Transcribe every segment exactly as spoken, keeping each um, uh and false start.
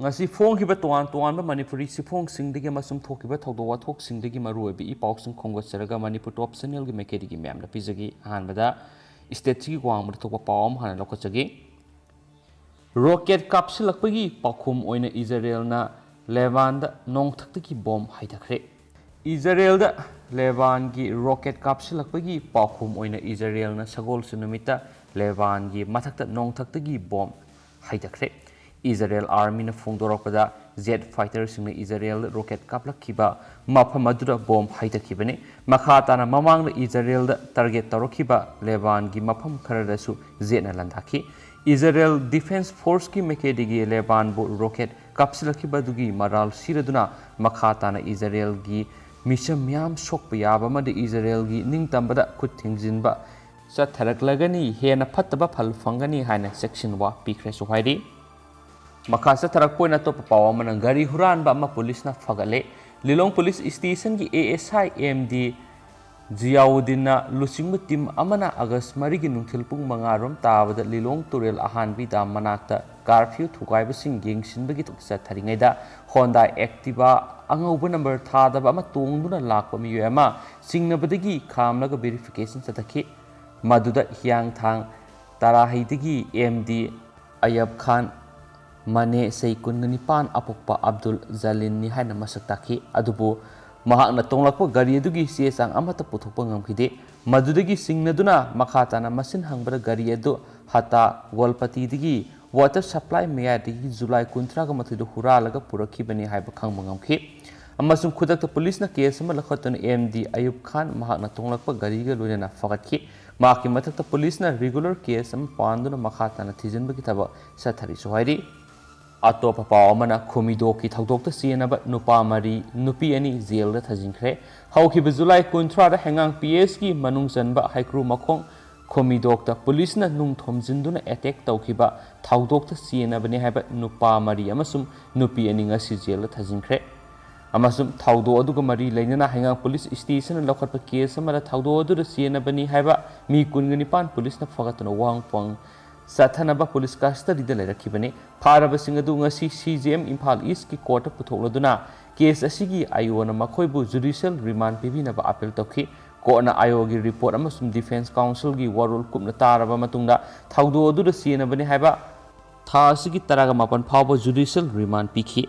ꯉꯁꯤ ꯐꯣꯡꯈꯤꯕ ꯇꯣꯉꯥꯟ ꯇꯣꯉꯥꯟꯕ ꯃꯅꯤꯄꯨꯔꯤ ꯆꯦꯐꯣꯡꯁꯤꯡꯗꯒꯤ ꯑꯃꯁꯨꯡ ꯊꯣꯛꯈꯤꯕ ꯊꯧꯗꯣꯛ ꯋꯥꯊꯣꯛꯁꯤꯡꯗꯒꯤ ꯃꯔꯨꯑꯣꯏꯕ ꯏ ꯄꯥꯎꯁꯤꯡ ꯈꯣꯝꯒꯠꯆꯔꯒ ꯃꯅꯤꯄꯨꯔ ꯇꯣꯞ ꯆꯦꯅꯦꯜꯒꯤ ꯃꯥꯏꯀꯩꯗꯒꯤ ꯃꯌꯥꯝꯗ ꯄꯤꯖꯒꯦ꯫ ꯑꯍꯥꯟꯕꯗ ꯏꯁꯇꯦꯠꯁꯤꯒꯤ ꯋꯥꯡꯃꯗ ꯊꯣꯛꯄ ꯄꯥꯎ ꯑꯃ ꯍꯥꯟꯅ ꯂꯧꯈꯠꯆꯒꯦ꯫ ꯔꯣꯀꯦꯠ ꯀꯥꯞꯁꯤꯜꯂꯛꯄꯒꯤ ꯄꯥꯎꯈꯨꯝ ꯑꯣꯏꯅ ꯏꯖꯔꯦꯜꯅ ꯂꯦꯕꯥꯟꯗ ꯅꯣꯡꯊꯛꯇꯒꯤ ꯕꯣꯝ ꯍꯩꯊꯈ꯭ꯔꯦ꯫ ꯏꯖꯔꯦꯜꯗ ꯂꯦꯕꯥꯟꯒꯤ ꯔꯣꯀꯦꯠ ꯀꯥꯞꯁꯤꯜꯂꯛꯄꯒꯤ ꯄꯥꯎꯈꯨꯝ ꯑꯣꯏꯅ ꯏꯖꯔꯦꯜꯅ ꯁꯒꯣꯜꯁꯦꯟ ꯅꯨꯃꯤꯠꯇ ꯂꯦꯕꯥꯟꯒꯤ ꯃꯊꯛꯇ ꯅꯣꯡꯊꯛꯇꯒꯤ ꯕꯣꯝ ꯍꯩꯊꯈ꯭ꯔꯦ꯫ ꯏꯖꯔꯦꯜ ꯑꯥꯔꯃꯤꯅ ꯐꯣꯡꯗꯣꯔꯛꯄꯗ, ꯖꯦꯠ ꯐꯥꯏꯇꯔꯁꯤꯡꯅ ꯏꯖꯔꯦꯜꯗ ꯔꯣꯀꯦꯠ ꯀꯥꯞꯂꯛꯈꯤꯕ ꯃꯐꯝ ꯑꯗꯨꯗ ꯕꯣꯝ ꯍꯩꯊꯈꯤꯕꯅꯤ꯫ ꯃꯈꯥ ꯇꯥꯅ ꯃꯃꯥꯡꯗ ꯏꯖꯔꯦꯜꯗ ꯇꯥꯔꯒꯦꯠ ꯇꯧꯔꯛꯈꯤꯕ ꯂꯦꯕꯥꯟꯒꯤ ꯃꯐꯝ ꯈꯔꯗꯁꯨ ꯖꯦꯠꯅ ꯂꯥꯟꯗꯥꯈꯤ꯫ ꯏꯖꯔꯦꯜ ꯗꯤꯐꯦꯟꯁ ꯐꯣꯔꯁꯀꯤ ꯃꯥꯏꯀꯩꯗꯒꯤ ꯂꯦꯕꯥꯟꯕꯨ ꯔꯣꯀꯦꯠ ꯀꯥꯞꯁꯤꯜꯂꯛꯈꯤꯕꯗꯨꯒꯤ ꯃꯔꯥꯜ ꯁꯤꯔꯗꯨꯅ ꯃꯈꯥ ꯇꯥꯅ ꯏꯖꯔꯦꯜꯒꯤ ꯃꯤꯆꯝ ꯃꯤꯌꯥꯝ ꯁꯣꯛꯄ ꯌꯥꯕ ꯑꯃꯗꯤ ꯏꯖꯔꯦꯜꯒꯤ ꯅꯤꯡꯇꯝꯕꯗ ꯈꯨꯠ ꯊꯤꯡꯖꯤꯟꯕ ꯆꯠꯊꯔꯛꯂꯒꯅꯤ, ꯍꯦꯟꯅ ꯐꯠꯇꯕ ꯐꯜ ꯐꯪꯒꯅꯤ ꯍꯥꯏꯅ ꯆꯦꯛꯁꯤꯟꯋꯥ ꯄꯤꯈ꯭ꯔꯦꯁꯨ ꯍꯥꯏꯔꯤ꯫ ꯃꯈꯥ ꯆꯠꯊꯔꯛꯄ ꯑꯣꯏꯅ ꯑꯇꯣꯞꯄ ꯄꯥꯎ ꯑꯃꯅ ꯒꯥꯔꯤ ꯍꯨꯔꯥꯟꯕ ꯑꯃ ꯄꯨꯂꯤꯁꯅ ꯐꯒꯠꯂꯦ꯫ ꯂꯤꯂꯣꯡ police ꯁ꯭ꯇꯦꯁꯟꯒꯤ A S I M D ꯖꯤꯌꯥꯎꯗꯤꯟꯅ ꯂꯨꯆꯤꯡꯕ ꯇꯤꯝ ꯑꯃꯅ ꯑꯥꯒꯁ ꯃꯔꯤꯒꯤ ꯅꯨꯡꯊꯤꯜ ꯄꯨꯡ ꯃꯉꯥ ꯔꯣꯝ ꯇꯥꯕꯗ ꯂꯤꯂꯣꯡ ꯇꯨꯔꯦꯜ ꯑꯍꯥꯟꯕꯤ ꯗꯥꯝ ꯃꯅꯥꯛꯇ ꯀꯥꯔꯐ꯭ꯌꯨ ꯊꯨꯒꯥꯏꯕꯁꯤꯡ ꯌꯦꯡꯁꯤꯟꯕꯒꯤ ꯊꯕꯛ ꯆꯠꯊꯔꯤꯉꯩꯗ ꯍꯣꯟꯗꯥ ꯑꯦꯛꯇꯤꯚꯥ ꯑꯉꯧꯕ ꯅꯝꯕꯔ ꯊꯥꯗꯕ ꯑꯃ ꯇꯣꯡꯗꯨꯅ ꯂꯥꯛꯄ ꯃꯤꯑꯣꯏ ꯑꯃ ꯆꯤꯡꯅꯕꯗꯒꯤ ꯈꯥꯝꯂꯒ ꯚꯦꯔꯤꯐꯤꯀꯦꯁꯟ ꯆꯠꯊꯈꯤ꯫ ꯃꯗꯨꯗ ꯍꯤꯌꯥꯡꯊꯥꯡ ꯇꯔꯥꯍꯩꯗꯒꯤ ꯑꯦꯝ ꯗꯤ ꯑꯌꯕ ꯈꯥꯟ, ꯃꯅꯦ ꯆꯍꯤ ꯀꯨꯟꯒ ꯅꯤꯄꯥꯟ ꯑꯄꯣꯛꯄ ꯑꯕꯗꯨꯜ ꯖꯂꯤꯟꯅꯤ ꯍꯥꯏꯅ ꯃꯁꯛ ꯇꯥꯛꯈꯤ꯫ ꯑꯗꯨꯕꯨ ꯃꯍꯥꯛꯅ ꯇꯣꯡꯂꯛꯄ ꯒꯥꯔꯤ ꯑꯗꯨꯒꯤ ꯆꯦ ꯆꯥꯡ ꯑꯃꯠꯇ ꯄꯨꯊꯣꯛꯄ ꯉꯝꯈꯤꯗꯦ꯫ ꯃꯗꯨꯗꯒꯤ ꯆꯤꯡꯅꯗꯨꯅ ꯃꯈꯥ ꯇꯥꯅ ꯃꯁꯤꯟ ꯍꯪꯕꯗ ꯒꯥꯔꯤ ꯑꯗꯨ ꯍꯇꯥ ꯒꯣꯜꯄꯇꯤꯗꯒꯤ ꯋꯥꯇꯔ ꯁꯄ꯭ꯂꯥꯏ ꯃꯌꯥꯗꯒꯤ ꯖꯨꯂꯥꯏ ꯀꯨꯟꯊ꯭ꯔꯥꯒ ꯃꯥꯊꯣꯏꯗ ꯍꯨꯔꯥꯜꯂꯒ ꯄꯨꯔꯛꯈꯤꯕꯅꯤ ꯍꯥꯏꯕ ꯈꯪꯕ ꯉꯝꯈꯤ꯫ ꯑꯃꯁꯨꯡ ꯈꯨꯗꯛꯇ ꯄꯨꯂꯤꯁꯅ ꯀꯦꯁ ꯑꯃ ꯂꯧꯈꯠꯇꯨꯅ ꯑꯦꯝ ꯗꯤ ꯑꯌꯨꯕ ꯈꯥꯟ ꯃꯍꯥꯛꯅ ꯇꯣꯡꯂꯛꯄ ꯒꯥꯔꯤꯒ ꯂꯣꯏꯅꯅ ꯐꯒꯠꯈꯤ꯫ ꯃꯍꯥꯛꯀꯤ ꯃꯊꯛꯇ ꯄꯨꯂꯤꯁꯅ ꯔꯤꯒꯨꯂꯔ ꯀꯦꯁ ꯑꯃ ꯄꯥꯟꯗꯨꯅ ꯃꯈꯥ ꯇꯥꯅ ꯊꯤꯖꯤꯟꯕꯒꯤ ꯊꯕꯛ ꯆꯠꯊꯔꯤꯁꯨ ꯍꯥꯏꯔꯤ꯫ ꯑꯇꯣꯞꯄ ꯄꯥꯎ ꯑꯃꯅ ꯈꯨꯃꯤꯗꯣꯛꯀꯤ ꯊꯧꯗꯣꯛꯇ ꯆꯦꯟꯅꯕ ꯅꯨꯄꯥ ꯃꯔꯤ, ꯅꯨꯄꯤ ꯑꯅꯤ ꯖꯦꯜꯗ ꯊꯥꯖꯤꯟꯈ꯭ꯔꯦ꯫ ꯍꯧꯈꯤꯕ ꯖꯨꯂꯥꯏ ꯀꯨꯟꯊ꯭ꯔꯥꯗ ꯍꯩꯉꯥꯡ ꯄꯤ ꯑꯦꯁꯀꯤ ꯃꯅꯨꯡ ꯆꯟꯕ ꯍꯩꯀ꯭ꯔꯨ ꯃꯈꯣꯡ ꯈꯨꯃꯤꯗꯣꯛꯇ ꯄꯨꯂꯤꯁꯅ ꯅꯨꯡ ꯊꯣꯝꯖꯤꯟꯗꯨꯅ ꯑꯦꯇꯦꯛ ꯇꯧꯈꯤꯕ ꯊꯧꯗꯣꯛꯇ ꯆꯦꯟꯅꯕꯅꯤ ꯍꯥꯏꯕ ꯅꯨꯄꯥ ꯃꯔꯤ ꯑꯃꯁꯨꯡ ꯅꯨꯄꯤ ꯑꯅꯤ ꯉꯁꯤ ꯖꯦꯜꯗ ꯊꯥꯖꯤꯟꯈ꯭ꯔꯦ꯫ ꯑꯃꯁꯨꯡ ꯊꯧꯗꯣꯛ ꯑꯗꯨꯒ ꯃꯔꯤ ꯂꯩꯅꯅ ꯍꯩꯉꯥꯡ ꯄꯨꯂꯤꯁ ꯁ꯭ꯇꯦꯁꯟꯅ ꯂꯧꯈꯠꯄ ꯀꯦꯁ ꯑꯃꯗ ꯊꯧꯗꯣꯛ ꯑꯗꯨꯗ ꯆꯦꯟꯅꯕꯅꯤ ꯍꯥꯏꯕ ꯃꯤ ꯀꯨꯟꯒ ꯅꯤꯄꯥꯟ ꯄꯨꯂꯤꯁꯅ ꯐꯒꯠꯇꯨꯅ ꯋꯥꯍꯪ ꯄꯥꯎ ꯆꯠꯊꯅꯕ ꯄꯨꯂꯤꯁ ꯀꯁꯇꯗꯤꯗ ꯂꯩꯔꯛꯈꯤꯕꯅꯤ꯫ ꯐꯥꯔꯕꯁꯤꯡ ꯑꯗꯨ ꯉꯁꯤ ꯁꯤ ꯖꯤ ꯑꯦꯝ ꯏꯝꯐꯥꯜ ꯏꯁꯀꯤ ꯀꯣꯔꯠꯇ ꯄꯨꯊꯣꯛꯂꯗꯨꯅ ꯀꯦꯁ ꯑꯁꯤꯒꯤ ꯑꯥꯏ ꯑꯣꯅ ꯃꯈꯣꯏꯕꯨ ꯖꯨꯗꯤꯁꯤꯌꯦꯜ ꯔꯤꯃꯥꯟ ꯄꯤꯕꯤꯅꯕ ꯑꯥꯄꯤꯜ ꯇꯧꯈꯤ꯫ ꯀꯣꯔꯠꯅ ꯑꯥꯏ ꯑꯣꯒꯤ ꯔꯤꯄꯣꯔꯠ ꯑꯃꯁꯨꯡ ꯗꯤꯐꯦꯟꯁ ꯀꯥꯎꯟꯁꯤꯜꯒꯤ ꯋꯥꯔꯣꯜ ꯀꯨꯞꯅ ꯇꯥꯔꯕ ꯃꯇꯨꯡꯗ ꯊꯧꯗꯣꯛ ꯑꯗꯨꯗ ꯆꯦꯟꯅꯕꯅꯤ ꯍꯥꯏꯕ ꯊꯥ ꯑꯁꯤꯒꯤ ꯇꯔꯥꯒ ꯃꯥꯄꯟ ꯐꯥꯎꯕ ꯖꯨꯗꯤꯁꯤꯌꯦꯜ ꯔꯤꯃꯥꯟ ꯄꯤꯈꯤ꯫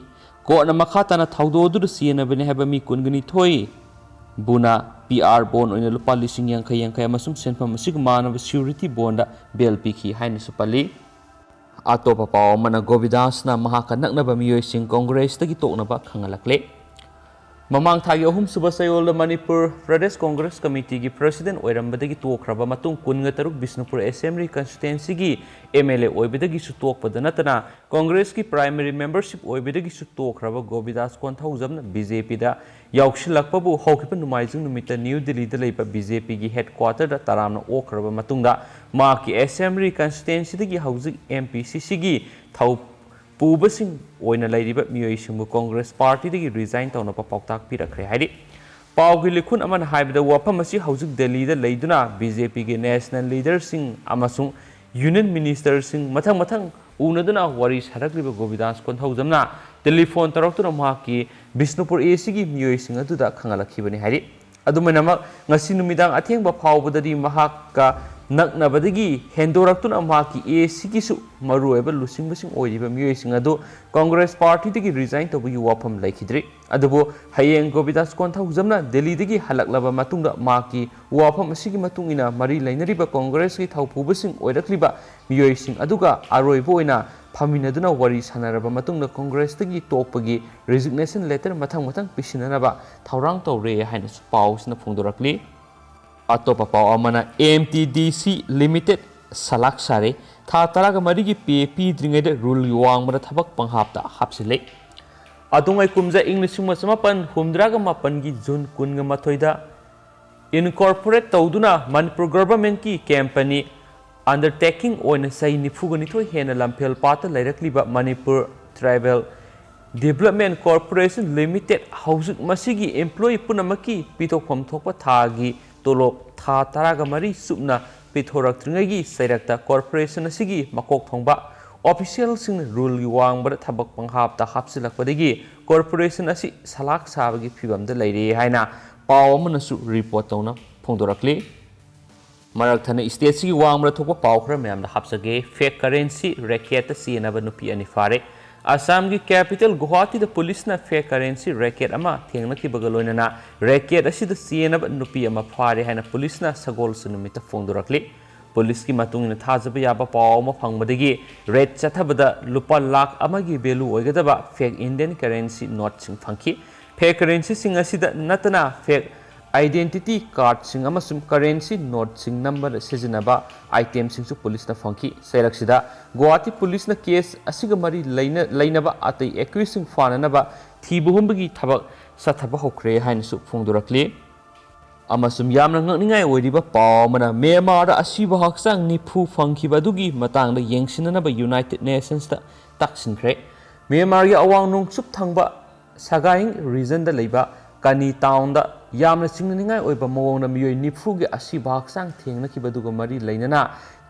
ꯀꯣꯔꯠꯅ ꯃꯈꯥ ꯇꯥꯅ ꯊꯧꯗꯣꯛ ꯑꯗꯨꯗ ꯆꯦꯟꯅꯕꯅꯤ ꯍꯥꯏꯕ ꯃꯤ ꯀꯨꯟꯒ ꯅꯤꯊꯣꯏ ꯕꯨꯅ ꯄꯤ ꯑꯥꯔ ꯕꯣꯟ ꯑꯣꯏꯅ ꯂꯨꯄꯥ ꯂꯤꯁꯤꯡ ꯌꯥꯡꯈꯩ ꯌꯥꯡꯈꯩ ꯑꯃꯁꯨꯡ ꯁꯦꯟꯐꯝ ꯑꯁꯤꯒ ꯃꯥꯟꯅꯕ ꯁ꯭ꯌꯨꯔꯤꯇꯤ ꯕꯣꯟꯗ ꯕꯦꯜ ꯄꯤꯈꯤ ꯍꯥꯏꯅꯁꯨ ꯄꯜꯂꯤ꯫ ꯑꯇꯣꯞꯄ ꯄꯥꯎ ꯑꯃꯅ, ꯒꯣꯕꯤꯗꯥꯁꯅ ꯃꯍꯥꯛꯀ ꯅꯛꯅꯕ ꯃꯤꯑꯣꯏꯁꯤꯡ ꯀꯣꯡꯒ꯭ꯔꯦꯁꯇꯒꯤ ꯇꯣꯛꯅꯕ ꯈꯪꯍꯜꯂꯛꯂꯦ꯫ ꯃꯃꯥꯡ ꯊꯥꯒꯤ ꯑꯍꯨꯝꯁꯨꯕ ꯆꯌꯣꯜꯗ ꯃꯅꯤꯄꯨꯔ ꯄ꯭ꯔꯗꯦꯁ ꯀꯣꯡꯒ꯭ꯔꯦꯁ ꯀꯃꯤꯇꯤꯒꯤ ꯄ꯭ꯔꯁꯤꯗꯦꯟ ꯑꯣꯏꯔꯝꯕꯗꯒꯤ ꯇꯣꯛꯈ꯭ꯔꯕ ꯃꯇꯨꯡ, ꯀꯨꯟꯒ ꯇꯔꯨꯛ ꯕꯤꯁꯅꯨꯄꯨꯔ ꯑꯦꯁꯦꯝꯕ꯭ꯂꯤ ꯀꯟꯁꯇꯤꯇ꯭ꯋꯦꯟꯁꯤꯒꯤ ꯑꯦꯝ ꯑꯦꯜ ꯑꯦ ꯑꯣꯏꯕꯗꯒꯤꯁꯨ ꯇꯣꯛꯄꯗ ꯅꯠꯇꯅ, ꯀꯣꯡꯒ꯭ꯔꯦꯁꯀꯤ ꯄ꯭ꯔꯥꯏꯃꯔꯤ ꯃꯦꯝꯕꯔꯁꯤꯞ ꯑꯣꯏꯕꯗꯒꯤꯁꯨ ꯇꯣꯛꯈ꯭ꯔꯕ ꯒꯣꯕꯤꯗꯥꯁ ꯀꯣꯟꯊꯧꯖꯝꯅ ꯕꯤ ꯖꯦ ꯄꯤꯗ ꯌꯥꯎꯁꯤꯜꯂꯛꯄꯕꯨ ꯍꯧꯈꯤꯕ ꯅꯣꯡꯃꯥꯏꯖꯤꯡ ꯅꯨꯃꯤꯠꯇ ꯅ꯭ꯌꯨ ꯗꯤꯜꯂꯤꯗ ꯂꯩꯕ ꯕꯤ ꯖꯦ ꯄꯤꯒꯤ ꯍꯦꯗꯀ꯭ꯋꯥꯇꯔꯗ ꯇꯔꯥꯝꯅ ꯑꯣꯛꯈ꯭ꯔꯕ ꯃꯇꯨꯡꯗ, ꯃꯍꯥꯛꯀꯤ ꯑꯦꯁꯦꯝꯕ꯭ꯂꯤ ꯀꯟꯁꯇꯤꯇ꯭ꯋꯦꯟꯁꯤꯗꯒꯤ ꯍꯧꯖꯤꯛ ꯑꯦꯝ ꯄꯤ ꯁꯤ ꯁꯤꯒꯤ ꯊꯧ ꯄꯨꯕꯁꯤꯡ ꯑꯣꯏꯅ ꯂꯩꯔꯤꯕ ꯃꯤꯑꯣꯏꯁꯤꯡꯕꯨ ꯀꯣꯡꯒ꯭ꯔꯦꯁ ꯄꯥꯔꯇꯤꯗꯒꯤ ꯔꯤꯖꯥꯏꯟ ꯇꯧꯅꯕ ꯄꯥꯎꯇꯥꯛ ꯄꯤꯔꯛꯈ꯭ꯔꯦ ꯍꯥꯏꯔꯤ꯫ ꯄꯥꯎꯒꯤ ꯂꯤꯈꯨꯟ ꯑꯃꯅ ꯍꯥꯏꯕꯗ, ꯋꯥꯐꯝ ꯑꯁꯤ ꯍꯧꯖꯤꯛ ꯗꯦꯜꯂꯤꯗ ꯂꯩꯗꯨꯅ ꯕꯤ ꯖꯦ ꯄꯤꯒꯤ ꯅꯦꯁꯅꯦꯜ ꯂꯤꯗꯔꯁꯤꯡ ꯑꯃꯁꯨꯡ ꯌꯨꯅꯤꯌꯟ ꯃꯤꯅꯤꯁꯇꯔꯁꯤꯡ ꯃꯊꯪ ꯃꯊꯪ ꯎꯅꯗꯨꯅ ꯋꯥꯔꯤ ꯁꯥꯔꯛꯂꯤꯕ ꯒꯣꯕꯤꯗꯥꯁ ꯀꯣꯟꯊꯧꯖꯝꯅ ꯇꯦꯂꯤꯐꯣꯟ ꯇꯧꯔꯛꯇꯨꯅ ꯃꯍꯥꯛꯀꯤ ꯕꯤꯁꯅꯨꯄꯨꯔ ꯑꯦ ꯁꯤꯒꯤ ꯃꯤꯑꯣꯏꯁꯤꯡ ꯑꯗꯨꯗ ꯈꯪꯍꯜꯂꯛꯈꯤꯕꯅꯤ ꯍꯥꯏꯔꯤ꯫ ꯑꯗꯨꯃꯥꯏꯅꯃꯛ, ꯉꯁꯤ ꯅꯨꯃꯤꯗꯥꯡ ꯑꯊꯦꯡꯕ ꯐꯥꯎꯕꯗꯗꯤ ꯃꯍꯥꯛꯀ ꯅꯛꯅꯕꯗꯒꯤ ꯍꯦꯟꯗꯣꯔꯛꯇꯨꯅ ꯃꯍꯥꯛꯀꯤ ꯑꯦ ꯁꯤꯒꯤꯁꯨ ꯃꯔꯨꯑꯣꯏꯕ ꯂꯨꯆꯤꯡꯕꯁꯤꯡ ꯑꯣꯏꯔꯤꯕ ꯃꯤꯑꯣꯏꯁꯤꯡ ꯑꯗꯨ ꯀꯣꯡꯒ꯭ꯔꯦꯁ ꯄꯥꯔꯇꯤꯗꯒꯤ ꯔꯤꯖꯥꯏꯟ ꯇꯧꯕꯒꯤ ꯋꯥꯐꯝ ꯂꯩꯈꯤꯗ꯭ꯔꯤ꯫ ꯑꯗꯨꯕꯨ ꯍꯌꯦꯡ ꯒꯣꯕꯤꯗꯥꯁ ꯀꯣꯟꯊꯧꯖꯝꯅ ꯗꯦꯜꯂꯤꯗꯒꯤ ꯍꯜꯂꯛꯂꯕ ꯃꯇꯨꯡꯗ ꯃꯍꯥꯛꯀꯤ ꯋꯥꯐꯝ ꯑꯁꯤꯒꯤ ꯃꯇꯨꯡ ꯏꯟꯅ ꯃꯔꯤ ꯂꯩꯅꯔꯤꯕ ꯀꯣꯡꯒ꯭ꯔꯦꯁꯀꯤ ꯊꯧꯄꯨꯕꯁꯤꯡ ꯑꯣꯏꯔꯛꯂꯤꯕ ꯃꯤꯑꯣꯏꯁꯤꯡ ꯑꯗꯨꯒ ꯑꯔꯣꯏꯕ ꯑꯣꯏꯅ ꯐꯝꯃꯤꯟꯅꯗꯨꯅ ꯋꯥꯔꯤ ꯁꯥꯟꯅꯔꯕ ꯃꯇꯨꯡꯗ ꯀꯣꯡꯒ꯭ꯔꯦꯁꯇꯒꯤ ꯇꯣꯛꯄꯒꯤ ꯔꯤꯖꯤꯒꯅꯦꯁꯟ ꯂꯦꯇꯔ ꯃꯊꯪ ꯃꯊꯪ ꯄꯤꯁꯤꯟꯅꯅꯕ ꯊꯧꯔꯥꯡ ꯇꯧꯔꯦ ꯍꯥꯏꯅꯁꯨ ꯄꯥꯎꯁꯤꯅ ꯐꯣꯡꯗꯣꯔꯛꯂꯤ꯫ ꯑꯇꯣꯞꯄ ꯄꯥꯎ ꯑꯃꯅ, ꯑꯦꯝ ꯇꯤ ꯗꯤ ꯁꯤ ꯂꯤꯃꯤꯇꯦꯗ ꯁꯂꯥꯛ ꯁꯥꯔꯦ꯫ ꯊꯥ ꯇꯔꯥꯒ ꯃꯔꯤꯒꯤ ꯄꯦ ꯄꯤꯗ꯭ꯔꯤꯉꯩꯗ ꯔꯨꯜꯒꯤ ꯋꯥꯡꯃꯗ ꯊꯕꯛ ꯄꯪꯍꯥꯞꯇ ꯍꯥꯞꯆꯤꯜꯂꯦ꯫ ꯑꯗꯨꯉꯩ ꯀꯨꯝꯖꯥ ꯏꯪ ꯂꯤꯁꯤꯡ ꯑꯃ ꯆꯃꯥꯄꯟ ꯍꯨꯝꯗ꯭ꯔꯥꯒ ꯃꯥꯄꯟꯒꯤ ꯖꯨꯟ ꯀꯨꯟꯒ ꯃꯥꯊꯣꯏꯗ ꯏꯟꯀꯣꯔꯄꯣꯔꯦꯠ ꯇꯧꯗꯨꯅ ꯃꯅꯤꯄꯨꯔ ꯒꯚꯔꯟꯃꯦꯟꯠꯀꯤ ꯀꯝꯄꯅꯤ ꯑꯟꯗꯔꯇꯦꯀꯤꯡ ꯑꯣꯏꯅ ꯆꯍꯤ ꯅꯤꯐꯨꯒ ꯅꯤꯊꯣꯏ ꯍꯦꯟꯅ ꯂꯝꯐꯦꯜ ꯄꯥꯠꯇ ꯂꯩꯔꯛꯂꯤꯕ Manipur tribal development corporation limited ꯍꯧꯖꯤꯛ ꯃꯁꯤꯒꯤ ꯏꯝꯄ꯭ꯂꯣꯌꯤ ꯄꯨꯝꯅꯃꯛꯀꯤ ꯄꯤꯊꯣꯛꯐꯝ ꯊꯣꯛꯄ ꯊꯥꯒꯤ ꯇꯣꯂꯣꯞ ꯊꯥ ꯇꯔꯥꯒ ꯃꯔꯤ ꯆꯨꯞꯅ ꯄꯤꯊꯣꯔꯛꯇ꯭ꯔꯤꯉꯩꯒꯤ ꯆꯩꯔꯛꯇ corporation ꯑꯁꯤꯒꯤ ꯃꯀꯣꯛ ꯊꯣꯡꯕ officialꯁꯤꯡꯅ ruleꯒꯤ ꯋꯥꯡꯃꯗ ꯊꯕꯛ ꯄꯪꯍꯥꯞꯇ ꯍꯥꯞꯆꯤꯜꯂꯛꯄꯗꯒꯤ corporation ꯑꯁꯤ ꯁꯂꯥꯛ ꯁꯥꯕꯒꯤ ꯐꯤꯕꯝꯗ ꯂꯩꯔꯦ ꯍꯥꯏꯅ ꯄꯥꯎ ꯑꯃꯅꯁꯨ report ꯇꯧꯅ ꯐꯣꯡꯗꯣꯔꯛꯂꯤ꯫ ꯃꯔꯛ ꯊꯠꯅ stateꯁꯤꯒꯤ ꯋꯥꯡꯃꯗ ꯊꯣꯛꯄ ꯄꯥꯎ ꯈꯔ ꯃꯌꯥꯝꯗ ꯍꯥꯞꯆꯒꯦ꯫ Fake currency racketꯇ ꯆꯦꯟꯅꯕ ꯅꯨꯄꯤ ꯑꯅꯤ ꯐꯥꯔꯦ꯫ ꯑꯁꯥꯝꯒꯤ capital ꯒꯨꯋꯥꯍꯥꯇꯤꯗ ꯄꯨꯂꯤꯁꯅ fake currency racket ꯑꯃ ꯊꯦꯡꯅꯈꯤꯕꯒ ꯂꯣꯏꯅꯅ racket ꯑꯁꯤꯗ ꯆꯦꯟꯅꯕ ꯅꯨꯄꯤ ꯑꯃ ꯐꯥꯔꯦ ꯍꯥꯏꯅ ꯄꯨꯂꯤꯁꯅ ꯁꯒꯣꯜꯁꯦꯟ ꯅꯨꯃꯤꯠꯇ ꯐꯣꯡꯗꯣꯔꯛꯂꯤ꯫ ꯄꯨꯂꯤꯁꯀꯤ ꯃꯇꯨꯡ ꯏꯟꯅ ꯊꯥꯖꯕ ꯌꯥꯕ ꯄꯥꯎ ꯑꯃ ꯐꯪꯕꯗꯒꯤ raid ꯆꯠꯊꯕꯗ ꯂꯨꯄꯥ ꯂꯥꯈ ꯑꯃꯒꯤ value ꯑꯣꯏꯒꯗꯕ fake Indian currency noteꯁꯤꯡ ꯐꯪꯈꯤ꯫ Fake currencyꯁꯤꯡ ꯑꯁꯤꯗ ꯅꯠꯇꯅ fake identity cardꯁꯤꯡ ꯑꯃꯁꯨꯡ currency noteꯁꯤꯡ ꯅꯝꯕꯗ ꯁꯤꯖꯤꯟꯅꯕ itemꯁꯤꯡꯁꯨ ꯄꯨꯂꯤꯁꯅ ꯐꯪꯈꯤ꯫ ꯆꯩꯔꯛꯁꯤꯗ ꯒꯨꯋꯥꯍꯥꯇꯤ ꯄꯨꯂꯤꯁꯅ case ꯑꯁꯤꯒ ꯃꯔꯤ ꯂꯩꯅ-, ꯂꯩꯅꯕ ꯑꯇꯩ accusedꯁꯤꯡ ꯐꯥꯅꯅꯕ ꯊꯤꯕ ꯍꯨꯝꯕꯒꯤ ꯊꯕꯛ ꯆꯠꯊꯕ ꯍꯧꯈ꯭ꯔꯦ ꯍꯥꯏꯅꯁꯨ ꯐꯣꯡꯗꯣꯔꯛꯂꯤ꯫ ꯑꯃꯁꯨꯡ ꯌꯥꯝꯅ ꯉꯛꯅꯤꯡꯉꯥꯏ ꯑꯣꯏꯔꯤꯕ ꯄꯥꯎ ꯑꯃꯅ, ꯃ꯭ꯌꯥꯟꯃꯥꯔꯗ ꯑꯁꯤꯕ ꯍꯛꯆꯥꯡ ꯅꯤꯐꯨ ꯐꯪꯈꯤꯕ ꯑꯗꯨꯒꯤ ꯃꯇꯥꯡꯗ ꯌꯦꯡꯁꯤꯟꯅꯅꯕ United Nationsꯇ ꯇꯥꯛꯁꯤꯟꯈ꯭ꯔꯦ꯫ ꯃ꯭ꯌꯥꯟꯃꯥꯔꯒꯤ ꯑꯋꯥꯡ ꯅꯣꯡꯆꯨꯞ ꯊꯪꯕ ꯁꯒꯥꯏꯡ regionꯗ ꯂꯩꯕ ꯀꯅꯤ townꯗ ꯌꯥꯝꯅ ꯆꯤꯡꯅꯅꯤꯡꯉꯥꯏ ꯑꯣꯏꯕ ꯃꯑꯣꯡꯗ ꯃꯤꯑꯣꯏ ꯅꯤꯐꯨꯒꯤ ꯑꯁꯤꯕ ꯍꯛꯆꯥꯡ ꯊꯦꯡꯅꯈꯤꯕꯗꯨꯒ ꯃꯔꯤ ꯂꯩꯅꯅ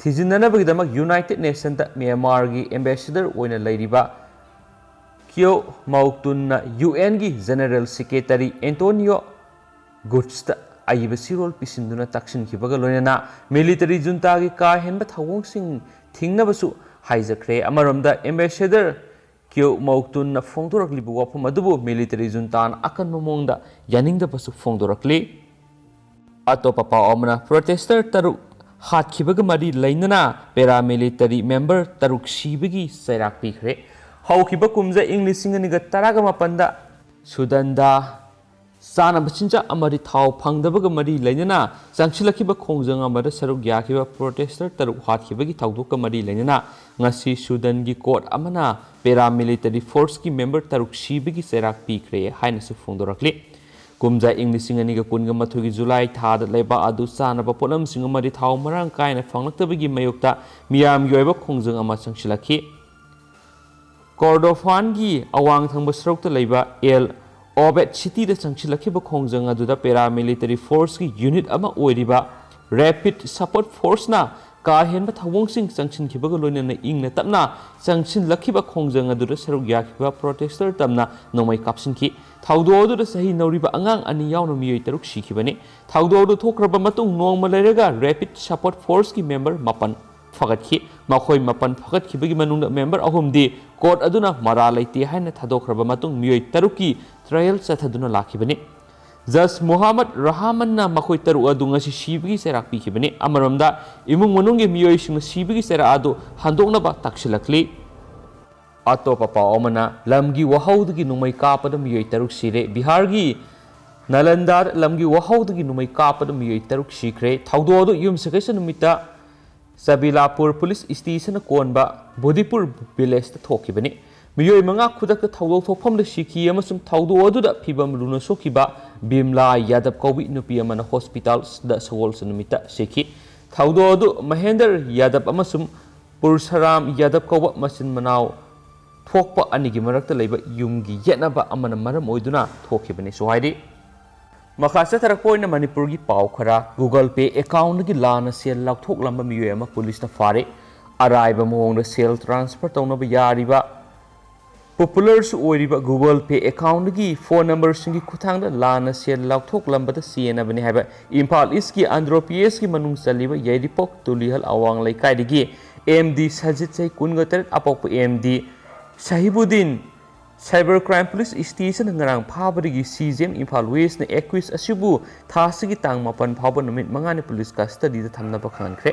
ꯊꯤꯖꯤꯟꯅꯅꯕꯒꯤꯗꯃꯛ United Nationꯗ ꯃ꯭ꯌꯥꯟꯃꯥꯔꯒꯤ ambassador ꯑꯣꯏꯅ ꯂꯩꯔꯤꯕ ꯀ꯭ꯌꯣ ꯃꯧꯇꯨꯟꯅ UNꯒꯤ General Secretary Antonio Guterresꯇ ꯑꯏꯕ ꯆꯦꯔꯣꯜ ꯄꯤꯁꯤꯟꯗꯨꯅ ꯇꯛꯁꯤꯟꯈꯤꯕꯒ ꯂꯣꯏꯅꯅ military juntaꯒꯤ ꯀꯥ ꯍꯦꯟꯕ ꯊꯧꯑꯣꯡꯁꯤꯡ ꯊꯤꯡꯅꯕꯁꯨ ꯍꯥꯏꯖꯈ꯭ꯔꯦ꯫ ꯑꯃꯔꯣꯝꯗ ambassador ꯀ꯭ꯌꯣ ꯃꯧꯇꯨꯟꯅ ꯐꯣꯡꯗꯣꯔꯛꯂꯤꯕ ꯋꯥꯐꯝ ꯑꯗꯨꯕꯨ military juntaꯅ ꯑꯀꯟꯕ ꯃꯑꯣꯡꯗ ꯌꯥꯅꯤꯡꯗꯕꯁꯨ ꯐꯣꯡꯗꯣꯔꯛꯂꯤ꯫ ꯑꯇꯣꯞꯄ ꯄꯥꯎ ꯑꯃꯅ, protester ꯇꯔꯨꯛ ꯍꯥꯠꯈꯤꯕꯒ ꯃꯔꯤ ꯂꯩꯅꯅ paramilitary member ꯇꯔꯨꯛ ꯁꯤꯕꯒꯤ ꯆꯩꯔꯥꯛ ꯄꯤꯈ꯭ꯔꯦ꯫ ꯍꯧꯈꯤꯕ ꯀꯨꯝꯖꯥ ꯏꯪ ꯂꯤꯁꯤꯡ ꯑꯅꯤꯒ ꯇꯔꯥꯒ ꯃꯥꯄꯟꯗ ꯁꯨꯗꯟꯗ ꯆꯥꯅꯕ ꯆꯤꯟꯖꯥꯛ ꯑꯃꯗꯤ ꯊꯥꯎ ꯐꯪꯗꯕꯒ ꯃꯔꯤ ꯂꯩꯅꯅ ꯆꯪꯁꯤꯜꯂꯛꯈꯤꯕ ꯈꯣꯡꯖꯪ ꯑꯃꯗ ꯁꯔꯨꯛ ꯌꯥꯈꯤꯕ protester ꯇꯔꯨꯛ ꯍꯥꯠꯈꯤꯕꯒꯤ ꯊꯧꯗꯣꯛꯀ ꯃꯔꯤ ꯂꯩꯅꯅ ꯉꯁꯤ ꯁꯨꯗꯟꯒꯤ court ꯑꯃꯅ paramilitary forceꯀꯤ member ꯇꯔꯨꯛ ꯁꯤꯕꯒꯤ ꯆꯩꯔꯥꯛ ꯄꯤꯈ꯭ꯔꯦ ꯍꯥꯏꯅꯁꯨ ꯐꯣꯡꯗꯣꯔꯛꯂꯤ꯫ ꯀꯨꯝꯖꯥ ꯏꯪ ꯂꯤꯁꯤꯡ ꯑꯅꯤꯒ ꯀꯨꯟꯒ ꯃꯥꯊꯣꯏꯒꯤ ꯖꯨꯂꯥꯏ ꯊꯥꯗ ꯂꯩꯕꯥꯛ ꯑꯗꯨ ꯆꯥꯅꯕ ꯄꯣꯠꯂꯝꯁꯤꯡ ꯑꯃꯗꯤ ꯊꯥꯎ ꯃꯔꯥꯡ ꯀꯥꯏꯅ ꯐꯪꯂꯛꯇꯕꯒꯤ ꯃꯥꯌꯣꯛꯇ ꯃꯤꯌꯥꯝꯒꯤ ꯑꯣꯏꯕ ꯈꯣꯡꯖꯪ ꯑꯃ ꯆꯪꯁꯤꯜꯂꯛꯈꯤ꯫ ꯀꯣꯔꯗꯣꯐꯥꯟꯒꯤ ꯑꯋꯥꯡ ꯊꯪꯕ ꯁꯔꯨꯛꯇ ꯂꯩꯕ ꯑꯦꯜ ꯑꯣꯕꯦꯠ cityꯗ ꯆꯪꯁꯤꯜꯂꯛꯈꯤꯕ ꯈꯣꯡꯖꯪ ꯑꯗꯨꯗ paramilitary forceꯀꯤ unit ꯑꯃ ꯑꯣꯏꯔꯤꯕ Rapid Support Forceꯅ ꯀꯥ ꯍꯦꯟꯕ ꯊꯧꯑꯣꯡꯁꯤꯡ ꯆꯪꯁꯤꯟꯈꯤꯕꯒ ꯂꯣꯏꯅꯅ ꯏꯪꯅ ꯇꯞꯅ ꯆꯪꯁꯤꯜꯂꯛꯈꯤꯕ ꯈꯣꯡꯖꯪ ꯑꯗꯨꯗ ꯁꯔꯨꯛ ꯌꯥꯈꯤꯕ protester ꯇꯝꯅ ꯅꯣꯡꯃꯩ ꯀꯥꯞꯁꯤꯟꯈꯤ꯫ ꯊꯧꯗꯣꯛ ꯑꯗꯨꯗ ꯆꯍꯤ ꯅꯧꯔꯤꯕ ꯑꯉꯥꯡ ꯑꯅꯤ ꯌꯥꯎꯅ ꯃꯤꯑꯣꯏ ꯇꯔꯨꯛ ꯁꯤꯈꯤꯕꯅꯤ꯫ ꯊꯧꯗꯣꯛ ꯑꯗꯨ ꯊꯣꯛꯈ꯭ꯔꯕ ꯃꯇꯨꯡ ꯅꯣꯡꯃ ꯂꯩꯔꯒ Rapid Support Forceꯀꯤ member ꯃꯥꯄꯟ ꯐꯒꯠꯈꯤ꯫ ꯃꯈꯣꯏ ꯃꯥꯄꯟ ꯐꯒꯠꯈꯤꯕꯒꯤ ꯃꯅꯨꯡꯗ member ꯑꯍꯨꯝꯗꯤ court ꯑꯗꯨꯅ ꯃꯔꯥꯜ ꯂꯩꯇꯦ ꯍꯥꯏꯅ ꯊꯥꯗꯣꯛꯈ꯭ꯔꯕ ꯃꯇꯨꯡ ꯃꯤꯑꯣꯏ ꯇꯔꯨꯛꯀꯤ trial ꯆꯠꯊꯗꯨꯅ ꯂꯥꯛꯈꯤꯕꯅꯤ꯫ Judge ꯃꯨꯍꯝꯃꯗ ꯔꯍꯃꯟꯅ ꯃꯈꯣꯏ ꯇꯔꯨꯛ ꯑꯗꯨ ꯉꯁꯤ ꯁꯤꯕꯒꯤ ꯆꯩꯔꯥꯛ ꯄꯤꯈꯤꯕꯅꯤ꯫ ꯑꯃꯔꯣꯝꯗ, ꯏꯃꯨꯡ ꯃꯅꯨꯡꯒꯤ ꯃꯤꯑꯣꯏꯁꯤꯡꯅ ꯁꯤꯕꯒꯤ ꯆꯩꯔꯥꯛ ꯑꯗꯨ ꯍꯟꯗꯣꯛꯅꯕ ꯇꯛꯁꯤꯜꯂꯛꯂꯤ꯫ ꯑꯇꯣꯞꯄ ꯄꯥꯎ ꯑꯃꯅ, ꯂꯝꯒꯤ ꯋꯥꯍꯧꯗꯒꯤ ꯅꯣꯡꯃꯩ ꯀꯥꯞꯄꯗ ꯃꯤꯑꯣꯏ ꯇꯔꯨꯛ ꯁꯤꯔꯦ꯫ ꯕꯤꯍꯥꯔꯒꯤ ꯅꯥꯂꯟꯗꯥꯗ ꯂꯝꯒꯤ ꯋꯥꯍꯧꯗꯒꯤ ꯅꯣꯡꯃꯩ ꯀꯥꯞꯄꯗ ꯃꯤꯑꯣꯏ ꯇꯔꯨꯛ ꯁꯤꯈ꯭ꯔꯦ꯫ ꯊꯧꯗꯣꯛ ꯑꯗꯨ ꯌꯨꯝꯁꯀꯩꯁ ꯅꯨꯃꯤꯠꯇ ꯆꯕꯤꯂꯥꯄꯨꯔ police stationꯅ ꯀꯣꯟꯕ ꯕꯨꯙꯤꯄꯨꯔ villageꯇ ꯊꯣꯛꯈꯤꯕꯅꯤ꯫ ꯃꯤꯑꯣꯏ ꯃꯉꯥ ꯈꯨꯗꯛꯇ ꯊꯧꯗꯣꯛ ꯊꯣꯛꯐꯝꯗ ꯁꯤꯈꯤ ꯑꯃꯁꯨꯡ ꯊꯧꯗꯣꯛ ꯑꯗꯨꯗ ꯐꯤꯚꯝ ꯂꯨꯅ ꯁꯣꯛꯈꯤꯕ ꯕꯤꯝꯂꯥ ꯌꯥꯗꯕ ꯀꯧꯕꯤ ꯅꯨꯄꯤ ꯑꯃꯅ hospitalꯗ ꯁꯒꯣꯜꯁꯦꯟ ꯅꯨꯃꯤꯠꯇ ꯁꯤꯈꯤ꯫ ꯊꯧꯗꯣꯛ ꯑꯗꯨ ꯃꯍꯦꯟꯗꯔ ꯌꯥꯗꯕ ꯑꯃꯁꯨꯡ ꯄꯨꯔꯁꯔꯥꯝ ꯌꯥꯗꯕ ꯀꯧꯕ ꯃꯆꯤꯟ ꯃꯅꯥꯎ ꯊꯣꯛꯄ ꯑꯅꯤꯒꯤ ꯃꯔꯛꯇ ꯂꯩꯕ ꯌꯨꯝꯒꯤ ꯌꯦꯠꯅꯕ ꯑꯃꯅ ꯃꯔꯝ ꯑꯣꯏꯗꯨꯅ ꯊꯣꯛꯈꯤꯕꯅꯤꯁꯨ ꯍꯥꯏꯔꯤ꯫ ꯃꯈꯥ ꯆꯠꯊꯔꯛꯄ ꯑꯣꯏꯅ ꯃꯅꯤꯄꯨꯔꯒꯤ ꯄꯥꯎ ꯈꯔ꯫ Google Pay accountꯗꯒꯤ ꯂꯥꯟꯅ ꯁꯦꯜ ꯂꯧꯊꯣꯛꯂꯝꯕ ꯃꯤꯑꯣꯏ ꯑꯃ policeꯅ ꯐꯥꯔꯦ꯫ ꯑꯔꯥꯏꯕ ꯃꯑꯣꯡꯗ ꯁꯦꯜ transfer ꯇꯧꯅꯕ ꯌꯥꯔꯤꯕ, popularꯁꯨ ꯑꯣꯏꯔꯤꯕ Google Pay accountꯗꯒꯤ phone numberꯁꯤꯡꯒꯤ ꯈꯨꯠꯊꯥꯡꯗ ꯂꯥꯟꯅ ꯁꯦꯜ ꯂꯧꯊꯣꯛꯂꯝꯕꯗ ꯆꯦꯟꯅꯕꯅꯤ ꯍꯥꯏꯕ ꯏꯝꯐꯥꯜ Eastꯀꯤ ꯑꯟꯗ꯭ꯔꯣ PSꯀꯤ ꯃꯅꯨꯡ ꯆꯜꯂꯤꯕ ꯌꯥꯏꯔꯤꯄꯣꯛ ꯇꯨꯂꯤꯍꯜ ꯑꯋꯥꯡ ꯂꯩꯀꯥꯏꯗꯒꯤ MD ꯁꯖꯤꯠ, ꯆꯍꯤ ꯀꯨꯟꯒ ꯇꯔꯦꯠ, ꯑꯄꯣꯛꯄ MD ꯁꯍꯤꯕꯨꯗꯤꯟ꯫ Cyber Crime Police Stationꯅ ꯉꯔꯥꯡ ꯐꯥꯕꯗꯒꯤ CJM ꯏꯝꯐꯥꯜ Westꯅ accused ꯑꯁꯤꯕꯨ ꯊꯥ ꯑꯁꯤꯒꯤ ꯇꯥꯡ ꯃꯥꯄꯟ ꯐꯥꯎꯕ ꯅꯨꯃꯤꯠ ꯃꯉꯥꯅꯤ police custodyꯗ ꯊꯝꯅꯕ ꯈꯪꯍꯟꯈ꯭ꯔꯦ꯫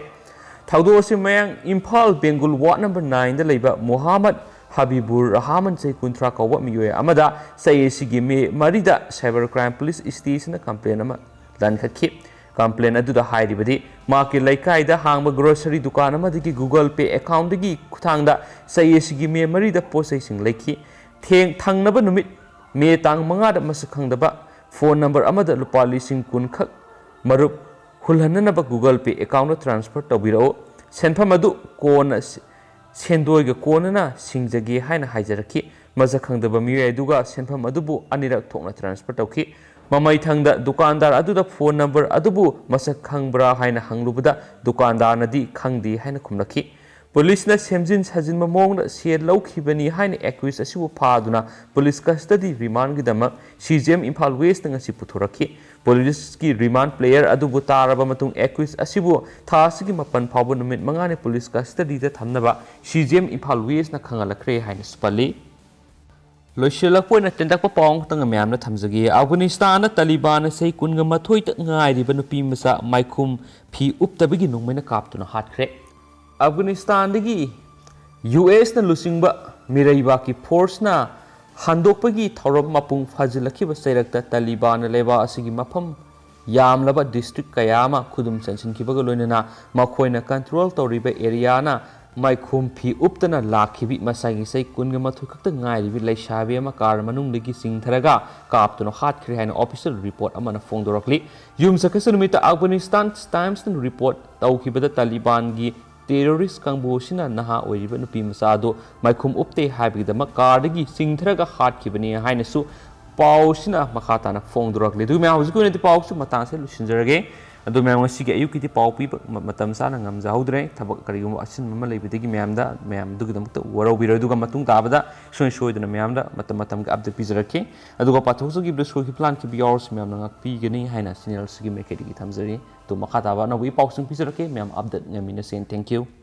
ꯊꯧꯗꯣꯛ ꯑꯁꯤ ꯃꯌꯥꯡ ꯏꯝꯐꯥꯜ ꯕꯦꯡꯒꯨꯜ ward number nineꯗ ꯂꯩꯕ ꯃꯣꯍꯥꯃꯗ ꯍꯕꯤꯕꯨꯔ ꯔꯍꯃꯟ, ꯆꯍꯤ ꯀꯨꯟꯊ꯭ꯔꯥ ꯀꯧꯕ ꯃꯤꯑꯣꯏ ꯑꯃꯗ ꯆꯍꯤ ꯑꯁꯤꯒꯤ May ꯃꯔꯤꯗ Cyber Crime Police Stationꯅ complaint ꯑꯃ ꯂꯟꯈꯠꯈꯤ꯫ Complaint ꯑꯗꯨꯗ ꯍꯥꯏꯔꯤꯕꯗꯤ, ꯃꯍꯥꯛꯀꯤ ꯂꯩꯀꯥꯏꯗ ꯍꯥꯡꯕ grocery ꯗꯨꯀꯥꯟ ꯑꯃꯗꯒꯤ Google Pay accountꯗꯒꯤ ꯈꯨꯠꯊꯥꯡꯗ ꯆꯍꯤ ꯑꯁꯤꯒꯤ May ꯃꯔꯤꯗ ꯄꯣꯠ ꯆꯩꯁꯤꯡ ꯂꯩꯈꯤ꯫ ꯊꯦꯡ-, ꯊꯪꯅꯕ ꯅꯨꯃꯤꯠ May ꯇꯥꯡ ꯃꯉꯥꯗ ꯃꯁꯛ ꯈꯪꯗꯕ phone number ꯑꯃꯗ ꯂꯨꯄꯥ ꯂꯤꯁꯤꯡ ꯀꯨꯟ ꯈꯛ ꯃꯔꯨꯞ ꯍꯨꯜꯍꯟꯅꯅꯕ Google Pay accountꯗ transfer ꯇꯧꯕꯤꯔꯛꯎ꯫ ꯁꯦꯟꯐꯝ ꯑꯗꯨ ꯀꯣꯟꯅ ꯁ-, ꯁꯦꯟꯗꯣꯏꯒ ꯀꯣꯟꯅꯅ ꯁꯤꯡꯖꯒꯦ ꯍꯥꯏꯅ ꯍꯥꯏꯖꯔꯛꯈꯤ꯫ ꯃꯁꯛ ꯈꯪꯗꯕ ꯃꯤꯑꯣꯏ ꯑꯗꯨꯒ ꯁꯦꯟꯐꯝ ꯑꯗꯨꯕꯨ ꯑꯅꯤꯔꯛ ꯊꯣꯛꯅ transfer ꯇꯧꯈꯤ꯫ ꯃꯃꯩꯊꯪꯗ ꯗꯨꯀꯥꯟꯗꯥꯔ ꯑꯗꯨꯗ ꯐꯣꯟ ꯅꯝꯕꯔ ꯑꯗꯨꯕꯨ ꯃꯁꯛ ꯈꯪꯕ꯭ꯔꯥ ꯍꯥꯏꯅ ꯍꯪꯂꯨꯕꯗ ꯗꯨꯀꯥꯟꯗꯥꯔꯅꯗꯤ ꯈꯪꯗꯦ ꯍꯥꯏꯅ ꯈꯨꯝꯂꯛꯈꯤ꯫ ꯄꯨꯂꯤꯁꯅ ꯁꯦꯝꯖꯤꯟ ꯁꯥꯖꯤꯟꯕ ꯃꯑꯣꯡꯗ ꯁꯦꯜ ꯂꯧꯈꯤꯕꯅꯤ ꯍꯥꯏꯅ ꯑꯦꯀ꯭ꯌꯨꯁ ꯑꯁꯤꯕꯨ ꯐꯥꯗꯨꯅ police ꯀꯁꯇꯗꯤ ꯔꯤꯃꯥꯟꯒꯤꯗꯃꯛ C G M Imphal west ꯉꯁꯤ ꯄꯨꯊꯣꯔꯛꯈꯤ꯫ ꯄꯨꯂꯤꯁꯀꯤ ꯔꯤꯃꯥꯟ ꯄ꯭ꯂꯦꯌꯔ ꯑꯗꯨꯕꯨ ꯇꯥꯔꯕ ꯃꯇꯨꯡ ꯑꯦꯀ꯭ꯌꯨꯁ ꯑꯁꯤꯕꯨ ꯊꯥ ꯑꯁꯤꯒꯤ ꯃꯥꯄꯟ ꯐꯥꯎꯕ ꯅꯨꯃꯤꯠ ꯃꯉꯥꯅꯤ ꯄꯨꯂꯤꯁ ꯀꯁꯇꯗꯤꯗ ꯊꯝꯅꯕ ꯁꯤ ꯖꯤ ꯑꯦꯝ ꯏꯝꯐꯥꯜ ꯋꯦꯁꯅ ꯈꯪꯍꯜꯂꯛꯈ꯭ꯔꯦ ꯍꯥꯏꯅꯁꯨ ꯄꯜꯂꯤ꯫ ꯂꯣꯏꯁꯤꯜꯂꯛꯄ ꯑꯣꯏꯅ ꯇꯦꯟꯇꯛꯄ ꯄꯥꯎ ꯑꯃꯈꯛꯇꯪ ꯃꯌꯥꯝꯗ ꯊꯝꯖꯒꯦ꯫ ꯑꯐꯒꯥꯅꯤꯁꯇꯥꯟꯗ ꯇꯥꯂꯤꯕꯥꯟꯅ ꯆꯍꯤ ꯀꯨꯟꯒ ꯃꯥꯊꯣꯏꯇ ꯉꯥꯏꯔꯤꯕ ꯅꯨꯄꯤ ꯃꯆꯥ ꯃꯥꯏꯈꯨꯝ ꯐꯤ ꯎꯞꯇꯕꯒꯤ ꯅꯣꯡꯃꯩꯅ ꯀꯥꯞꯇꯨꯅ ꯍꯥꯠꯈ꯭ꯔꯦ꯫ ꯑꯐꯒꯥꯅꯤꯁꯇꯥꯟꯗꯒꯤ ꯌꯨ ꯑꯦꯁꯅ ꯂꯨꯆꯤꯡꯕ ꯃꯤꯔꯩꯕꯥꯛꯀꯤ ꯐꯣꯔꯁꯅ ꯍꯟꯗꯣꯛꯄꯒꯤ ꯊꯧꯔꯝ ꯃꯄꯨꯡ ꯐꯥꯖꯤꯜꯂꯛꯈꯤꯕ ꯆꯩꯔꯛꯇ ꯇꯥꯂꯤꯕꯥꯟꯅ ꯂꯩꯕꯥꯛ ꯑꯁꯤꯒꯤ ꯃꯐꯝ ꯌꯥꯝꯂꯕ ꯗꯤꯁꯇ꯭ꯔꯤꯛ ꯀꯌꯥ ꯑꯃ ꯈꯨꯗꯨꯝ ꯆꯟꯁꯤꯟꯈꯤꯕꯒ ꯂꯣꯏꯅꯅ ꯃꯈꯣꯏꯅ ꯀꯟꯇ꯭ꯔꯣꯜ ꯇꯧꯔꯤꯕ ꯑꯦꯔꯤꯌꯥꯅ ꯃꯥꯏꯈꯨꯝ ꯐꯤ ꯎꯞꯇꯅ ꯂꯥꯛꯈꯤꯕꯤ ꯃꯁꯥꯒꯤ ꯆꯍꯤ ꯀꯨꯟꯒ ꯃꯥꯊꯣꯏ ꯈꯛꯇ ꯉꯥꯏꯔꯤꯕꯤ ꯂꯩꯁꯥꯕꯤ ꯑꯃ ꯀꯥꯔ ꯃꯅꯨꯡꯗꯒꯤ ꯆꯤꯡꯊꯔꯒ ꯀꯥꯞꯇꯨꯅ ꯍꯥꯠꯈ꯭ꯔꯦ ꯍꯥꯏꯅ ꯑꯣꯐꯤꯁꯤꯌꯦꯜ ꯔꯤꯄꯣꯔꯠ ꯑꯃꯅ ꯐꯣꯡꯗꯣꯔꯛꯂꯤ꯫ ꯌꯨꯝꯁꯀꯩꯁ ꯅꯨꯃꯤꯠꯇ ꯑꯐꯒꯥꯅꯤꯁꯇꯥꯟ ꯇꯥꯏꯝꯁꯅ ꯔꯤꯄꯣꯔꯠ ꯇꯧꯈꯤꯕꯗ ꯇꯥꯂꯤꯕꯥꯟꯒꯤ ꯇꯦꯔꯣꯔꯤꯁ ꯀꯥꯡꯕꯨ ꯑꯁꯤꯅ ꯅꯍꯥ ꯑꯣꯏꯔꯤꯕ ꯅꯨꯄꯤ ꯃꯆꯥ ꯑꯗꯨ ꯃꯥꯏꯈꯨꯝ ꯎꯞꯇꯦ ꯍꯥꯏꯕꯒꯤꯗꯃꯛ ꯀꯥꯔꯗꯒꯤ ꯆꯤꯡꯊꯔꯒ ꯍꯥꯠꯈꯤꯕꯅꯤ ꯍꯥꯏꯅꯁꯨ ꯄꯥꯎꯁꯤꯅ ꯃꯈꯥ ꯇꯥꯅ ꯐꯣꯡꯗꯣꯔꯛꯂꯤ꯫ ꯑꯗꯨ ꯃꯌꯥꯝ ꯍꯧꯖꯤꯛꯀꯤ ꯑꯣꯏꯅꯗꯤ ꯄꯥꯎꯁꯤ ꯃꯇꯥꯡꯁꯦ ꯂꯣꯏꯁꯤꯟꯖꯔꯒꯦ꯫ ꯑꯗꯨ ꯃꯌꯥꯝ ꯉꯁꯤꯒꯤ ꯑꯌꯨꯛꯀꯤꯗꯤ ꯄꯥꯎ ꯄꯤꯕ ꯃ-, ꯃꯇꯝ ꯆꯥꯅ ꯉꯝꯖꯍꯧꯗ꯭ꯔꯦ꯫ ꯊꯕꯛ ꯀꯔꯤꯒꯨꯝꯕ ꯑꯆꯤꯟꯕ ꯑꯃ ꯂꯩꯕꯗꯒꯤ ꯃꯌꯥꯝꯗ, ꯃꯌꯥꯝꯗꯨꯒꯤꯗꯃꯛꯇ ꯋꯥꯔꯧꯕꯤꯔꯣꯏ꯫ ꯑꯗꯨꯒ ꯃꯇꯨꯡ ꯇꯥꯕꯗ ꯁꯨꯡꯁꯣꯏ ꯁꯣꯏꯗꯅ ꯃꯌꯥꯝꯗ ꯃꯇꯝ ꯃꯇꯝꯒꯤ ꯑꯞꯗꯦꯠ ꯄꯤꯖꯔꯛꯈꯤ꯫ ꯑꯗꯨꯒ ꯄꯥꯊꯣꯛꯆꯈꯤꯕꯗ ꯁꯣꯏꯈꯤꯕ ꯂꯥꯟꯈꯤꯕ ꯌꯥꯎꯔꯁꯨ ꯃꯌꯥꯝꯅ ꯉꯥꯛꯄꯤꯒꯅꯤ ꯍꯥꯏꯅ ꯆꯦꯅꯦꯜꯁꯤꯒꯤ ꯃꯥꯏꯀꯩꯗꯒꯤ ꯊꯝꯖꯔꯤ꯫ ꯑꯗꯨ ꯃꯈꯥ ꯇꯥꯕ ꯑꯅꯧꯕ ꯏ ꯄꯥꯎꯁꯤꯡ ꯄꯤꯖꯔꯛꯀꯦ꯫ ꯃꯌꯥꯝ ꯑꯞꯗꯦꯠ ꯉꯝꯃꯤꯟꯅꯁꯦ꯫ Thank you꯫